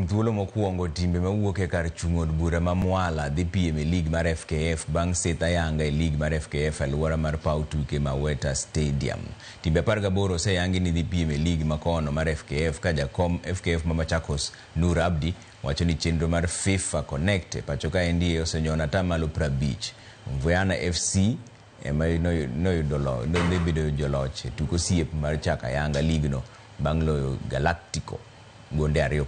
Thuolo mokwongo timbe mawuok e kar chung' od bura ma Mwala dhi piem e lig mar FKF bang' seth ayanga e lig mar FKF e alwora mar paw tuke ma Weta Stadium. Timbe 18 oseyangi ni dhi piem e lig makono mar FKF ka jakom FKF ma Machakos Nur Abdi wacho ni chenro mar FIFA Connect e pacho kaendi osenyono atamalo 50. Mvuyana FC ema noyudo dhi bedo joloch e tuk osiep mar chako ayanga ligno bang' loyo Galactico gonde 2-0.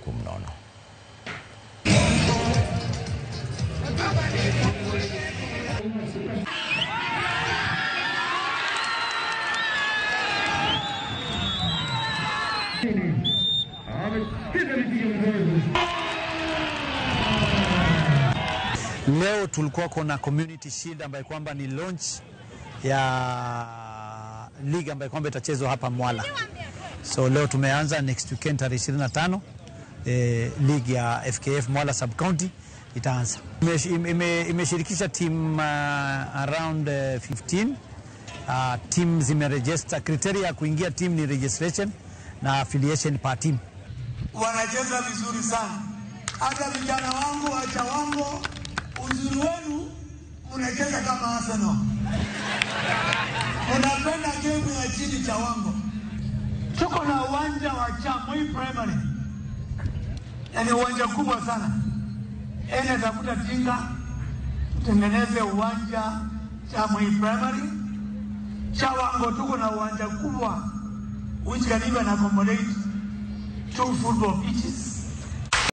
Leo tulikuwa kuna Community Shield ambayo kwamba ni launch ya league ambayo kwamba itachezwa hapa Mwala. So leo tumeanza, next weekend tarehe 25 league ya FKF Mwala Sub County itaanza. Imeshirikisha team around 15. Team zimeregister. Criteria ya kuingia team ni registration na affiliation per team. Wanacheza vizuri sana. Hata vijana wangu wa Chawango, uzuri wenu mnacheza kama Arsenal. Mnapenda game ya chini Chawango. Tuko na uwanja wa Chamui Primary. Yaani uwanja kubwa sana. Ene tafuta tinga tutengeneze uwanja Chamui Primary. Chawango tuko na uwanja kubwa which can even accommodate 2 football pitches.